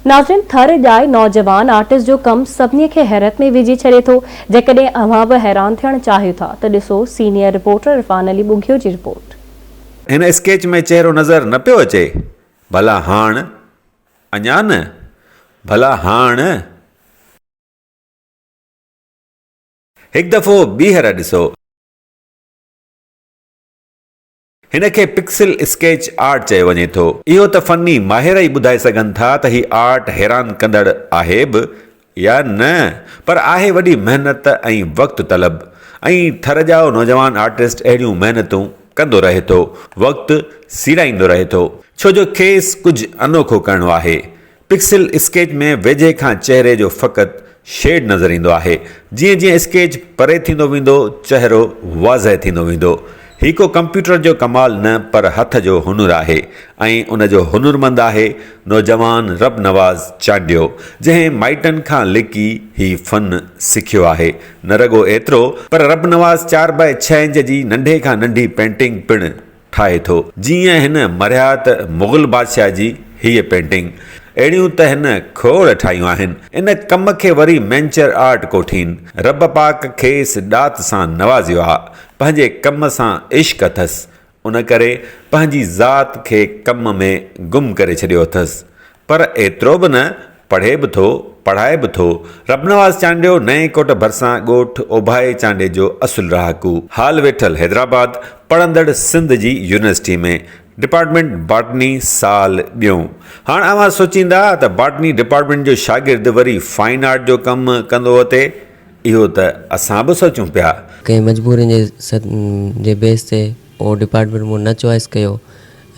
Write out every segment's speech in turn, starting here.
ناظرين ٿر ڄائي نوجوان آرٽسٽ جو ڪم سڀني کي حيرت ۾ وجهي ڇڏي ٿو. جيڪڏهن اوهان به حيران ٿيڻ چاهيو ٿا ته ڏسو سينيئر رپورٽر عرفان علي ٻگهيو جي رپورٽ. هن اسڪيچ ۾ چهرو نظر نه پيو اچي. ڀلا هاڻ؟ اڃا نه؟ ڀلا هاڻ؟ هڪ دفعو ٻيهر ڏسو. هن کي پڪسل اسڪيچ آرٽ چيو وڃي ٿو. اهو ته فني ماهر ئي ٻڌائي سگهن ٿا ته هي آرٽ حيران ڪندڙ آهي به يا نه پر آهي وڏي محنت ۽ وقت طلب ۽ ٿر ڄائو نوجوان آرٽسٽ اهڙيون محنتون ڪندو رهي ٿو، وقت سيڙائيندو رهي ٿو. ڇو جو کيس ڪجهه انوکو ڪرڻو آهي. پڪسل اسڪيچ ۾ ويجهي کان چهري جو فقط شيڊ نظر ايندو آهي. جيئن جيئن اسڪيچ پري ٿيندو ويندو، چهرو واضح ٿيندو ويندو. هي ڪو ڪمپيوٽر جو ڪمال نه پر هٿ جو هنر آهي ۽ ان جو هنرمند آهي نوجوان رب نواز چانڊيو، جنهن مائٽن کان لڪي هي فن سکيو آهي. نه رڳو ايترو پر رب نواز چار باء ڇهه انچ جي ننڍي کان ننڍي پينٽنگ پڻ ٺاهي ٿو. جيئن هن مرهيات مغل بادشاهه جي هيء پينٽنگ. اهڙيون ته هن کوڙ ٺاهيون آهن. ان ڪم کي وري مينچر آرٽ ڪوٺين. رب پاڪ کيس ڏات سان نوازيو آ. پنهنجي ڪم سان عشق اٿس. ان ڪري پنهنجي ذات کي ڪم ۾ گم ڪري ڇڏيو اٿس. پر ايترو به نه، پڙهي به ٿو، پڙهائي به ٿو. ربنواز چانڊيو نئين ڪوٽ ڀرسان ڳوٺ اوڀائي چانڊيي جو اصل رهاڪو. حال ويٺل حيدرآباد، پڙهندڙ سنڌ جي يونيورسٽي ۾، ڊپارٽمينٽ باٽني سال ٻيون. هاڻ اوهان سوچيندا ته باٽني ڊپارٽمينٽ جو شاگرد وري فائن آرٽ جو ڪم ڪندو اتي؟ اهو ته اسان به سوچيون پيا. ڪنهن مجبورين جي جي بيس تي اهو ڊپارٽمينٽ مون نه چوائس ڪيو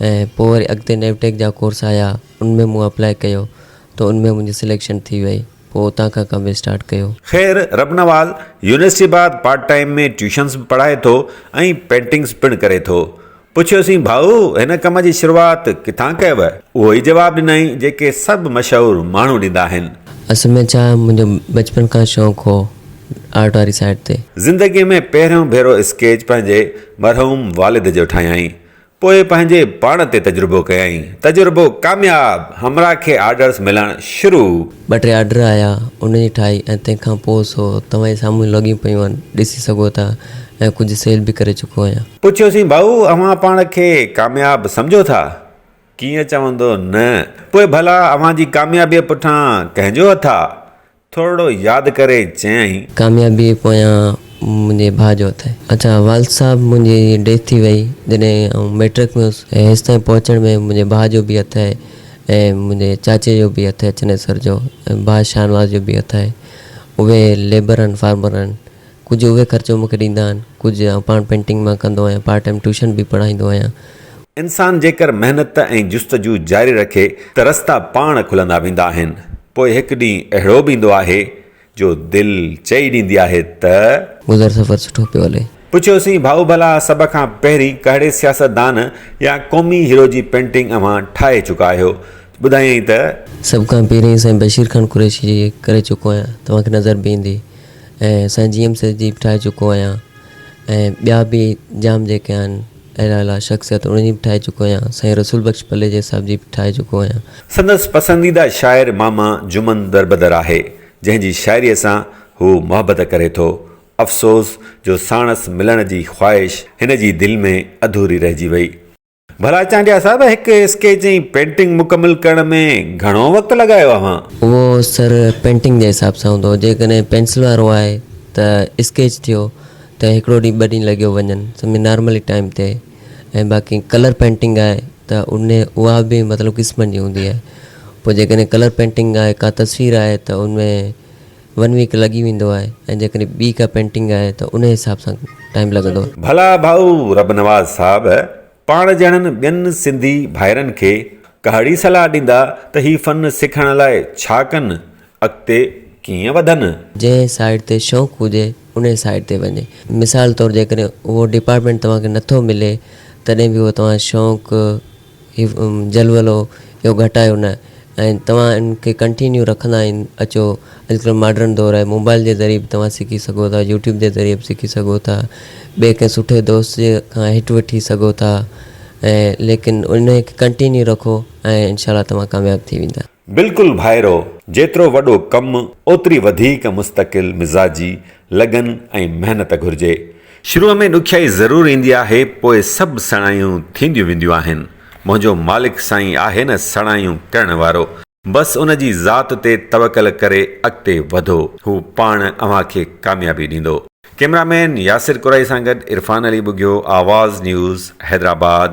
۽ پوء وري اڳتي نيوٽيڪ جا ڪورس آيا ان ۾ مون اپلائي ڪيو ته ان ۾ منهنجي سليڪشن ٿي وئي پوء اتان کان ڪم اسٽارٽ ڪيو. خير ربنواز يونيورسٽي بعد پارٽ ٽائيم ۾ ٽيوشنس به پڙهائي ٿو ۽ پينٽنگس پڻ ڪري ٿو. پڇيوسين ڀائو هن ڪم جي شروعات ڪٿان ڪيو؟ اهو ئي جواب ڏنائين جيڪي سڀ مشهور ماڻهو ڏيندا آهن. اصل ۾ ڇا منهنجو بچپن کان شوق هو آرٽ واري سائيڊ تي. زندگي ۾ پهريون ڀيرو اسڪيچ پنهنجي مرحوم والد جو ٺاهيائين. پوء پنهنجي پاڻ تي تجربو ڪيائين. تجربو ڪامياب، همراهه کي آرڊرز ملڻ شروع. ٻه ٽي آرڊر آيا، ان جي ٺاهي ۽ تنهن کان پوء سو توهان جي سامهون لڳيون پيون آهن، ڏسي سگهو ٿا ۽ ڪجهه سيل به ڪري چڪو آهيان. پڇيوسين ڀائو اوهان پاڻ کي ڪامياب سمجهو ٿا؟ ڪيئن چوندو نه. پوء ڀلا اوهان جي ڪاميابيء پٺان ڪنهن جو هٿ آ؟ ٿورڙو ياد ڪري چيائين. ڪاميابيء پويان منهنجي ڀاء جو هٿ آهي. اڇا والد صاحب منهنجي ڊيٿ ٿي وئي جڏهن آئون مئٽرڪ ۾ هيس ۽ هيستائين پهچڻ ۾ منهنجي ڀاء جو به هٿ آهي ۽ منهنجي چاچي جو به هٿ آهي چنيسر جو ۽ ڀاء شاهنواز جو به هٿ آهي. اهي ليبر آهن فارمر آهن. ڪجهه اهي خرچو مون کي ڏيندا آهن ڪجهه آئون پاڻ پينٽنگ مان ڪندو آهيان پارٽ ٽائيم ٽيوشن به پڙهائيندو آهيان. انسان جيڪر محنت ۽ جستجو جاري رکي ته رستا پاڻ کلندا ويندا آهن. پوء هڪ ڏينهن اهڙو به ايندو آهي جو دل چئي ڏيندي آهي ته. گذر سفر سٺو پيو هلي. پڇيوسين ڀائو ڀلا سڀ کان پهرين ڪهڙي سياستدان يا قومي هيرو جي پينٽنگ اوهان ٺاهي چڪا آهيو؟ ٻڌايائين ته. سڀ کان پهرين سائين بشير خان قريشي جي ڪري چڪو آهيان توهان کي نظر به ايندي ۽ سائين جي ايم سيد جي به ٺاهي چڪو آهيان ۽ ٻيا به جام جيڪي آهن اهڙا اهڙا شخصيت انهن جي به ٺاهي چڪو آهيان سائين رسول بخش پليجي صاحب جي به ٺاهي چڪو آهيان. سندس پسنديده شاعر ماما جمن دربدر آهي، جنهن جي شاعريء سان هو محبت ڪري ٿو. افسوس جو ساڻس ملڻ جي خواهش هن جي دل ۾ اڌوري رهجي وئي. ڀلا چانڊيا صاحب هڪ اسڪيچ ۽ پينٽنگ مڪمل ڪرڻ ۾ گهڻو وقت لڳايو اوهان؟ اهو سر پينٽنگ جي حساب سان هوندو جيڪڏهن پينسل وارو آهي ته اسڪيچ ٿيو ته هڪڙو ڏينهن ٻه ڏينهن لڳيو وڃن سمجهه نارملي ٽائيم تي ۽ باقي ڪلر پينٽنگ آهي ته ان اها به مطلب قسمن جي هوندي آهي پوء جيڪڏهن ڪلر پينٽنگ آهي ڪا تصوير آهي ته ان ۾ ون ويڪ لڳي ويندو آهي ۽ جيڪڏهن ٻي ڪا پينٽنگ آهي ته ان حساب سان ٽائيم لڳندو آهي. ڀلا ڀائو ربنواز صاحب پاڻ جهڙن ٻين سنڌي ڀائرن کي ڪهڙي صلاح ڏيندا ته هي فن سکڻ لاء ڇا ڪن، اڳتي ڪيئن وڌن؟ جنهن سائيڊ تي شوق هجي انهي سائيڊ تي وڃي. مثال طور جيڪڏهن اهو ڊپارٽمينٽ توهان کي نٿو ملي تڏهن به اهو توهان شوق هي جلولو اهو گهٽايو نه ۽ توهان ان کي ڪنٽينيو رکندا اچو اڄڪلهه ماڊرن دور آهي موبائل جي ذريعي به توهان سکي سگهو ٿا يوٽيوب جي ذريعي به سکي سگهو ٿا ٻئي ڪنهن سٺي دوست جي کان هٽ وٺي سگهو ٿا ۽ ليڪن ان کي ڪنٽينيو رکو ۽ انشاء الله توهان ڪامياب ٿي ويندا. بلڪل ڀائرو، جيترو وڏو ڪم، اوتري وڌيڪ مستقل مزاجي، لگن ۽ محنت گهرجي. شروع ۾ ڏکيائي ضرور ايندي آهي، پوء سڀ سڻايون ٿينديون وينديون آهن. منهنجو مالڪ سائين آهي نه سڻايون ڪرڻ وارو. بس ان جي ذات تي توڪل ڪري اڳتي وڌو، هو پاڻ اوهان کي ڪاميابي ڏيندو. ڪئميرا مين ياسر ڪورائي سان گڏ عرفان علي ٻگهيو، آواز نيوز، حيدرآباد.